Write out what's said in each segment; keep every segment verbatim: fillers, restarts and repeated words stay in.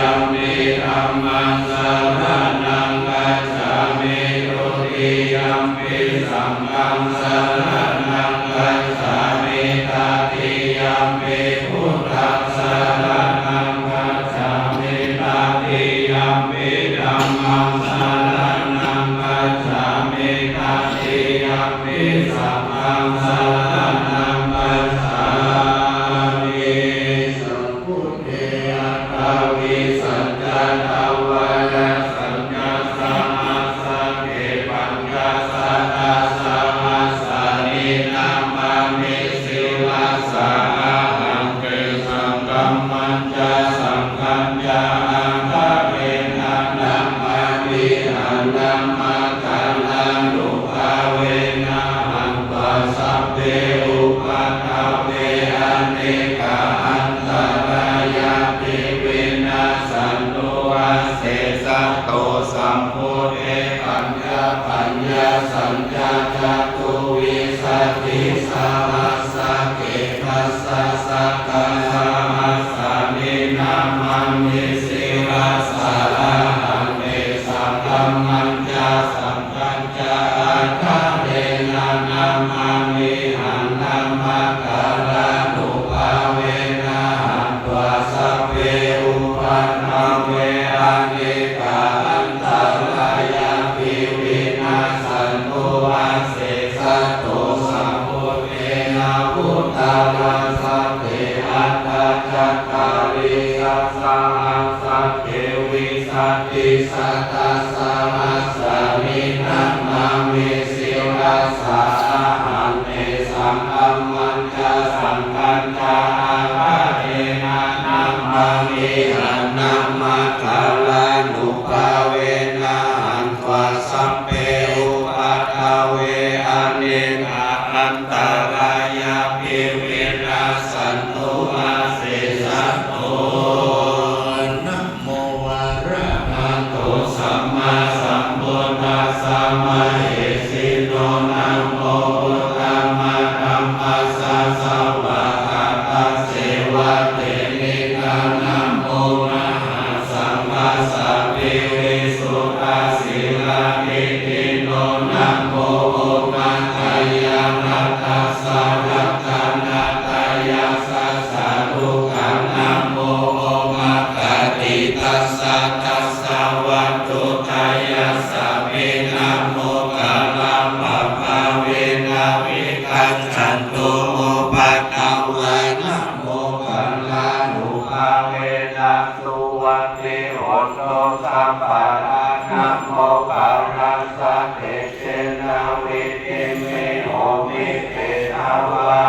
Dutiyampi dhammaṃ saraṇaṃ gacchāmi. Dutiyampi saṅghaṃ saraṇaṃ gacchāmi. Tatiyampi buddhaṃ saraṇaṃ gacchāmi. Tatiyampi dhammaṃ saraṇaṃ gacchāmi. Tatiyampi saṅghaṃ saraṇaṃ gacchāmi. Sambuddhe aṭṭhavīsañca dvādasañca sahassake pañcasatasahassāni namāmi sirasā ahaṃ. Tesaṃ dhammañca saṅghañca ādarena namāmihaṃ. Namakkārānubhāvena hantvā sabbe upaddave anekā antarāyāpi vinassantu asesato. Sambuddhe pañcapaññāsañca catuvīsatisahassake dasasatasahassāni namāmi sirasā ahaṃ. Tesaṃ dhammañca saṅghañca ādarena namāmihaṃ. Namakkārānubhāvena hantvā sabbe upaddave anekā antarāyāpi vinassantu asesato. Sambuddhe navuttarasate aṭṭhacattāḷīsasahassake vīsatisatasahassāni namāmi sirasā ahaṃ. Tesaṃ dhammañca saṅghañca ādarena namāmihaṃ. Namakkārānubhāvena hantvā sabbe upaddave anekā antarāyāpi vinassantu asesato. Namo arahato sammāsambuddhassa mahesino. Namo uttamadhammassa svākkhātasseva tenidha. Namo mahāsaṅghassāpi visuddhasīladiṭṭhino. Namo omātyāraddhassa ratanattayassa sādhukaṃ. Namo omakātītassa tassa vatthuttayassapi. Namokārappabhāvena vigacchantu upaddavā. Namokārānubhāvena suvatthi hotu sabbadā. Namokārassa tejena vidhimhi homi tejavā.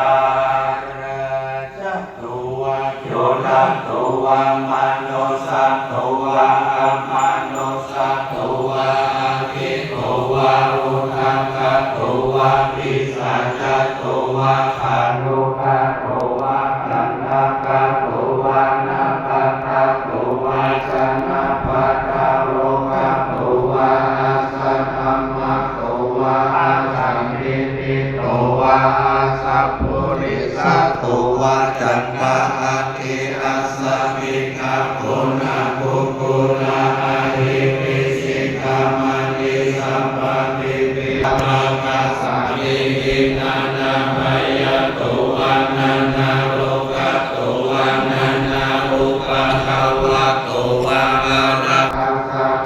Rājato vā corato vā manussato vā amanussato vā aggito vā udakato vā pisācato vā khāṇukato vā kaṇṭakato vā nakkhattato vā janapadarogato vā asaddhammato vā asandiṭṭhito vā asappurisato vā cattāri asmiṃ aguṇā puggulā ahi vicchikamaṇi sabbadhi pi. Rakkhassāmi hīnā nābhayato vā nānārogato vā nānāupaddavato vā āra.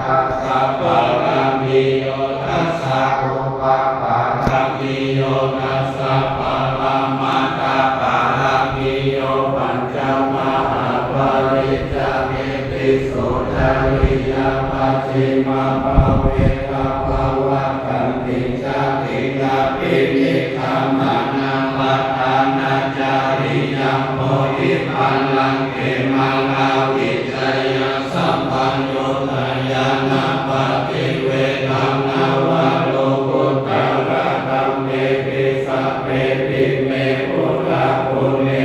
Dasapāramīyo dasa upapāramīyo dasa paramatthapāramīyo pañca mahāpariccāge tisso cariyā pacchimabhave gabbhāvakkantiṃ jātiṃ abhinikkhamanaṃ padhānacariyaṃ bodhipallaṅke mahāvijayasam paññuttā ñāṇappaṭivedhaṃ navalokuttaradhamme pi sabbepime buddhaguṇe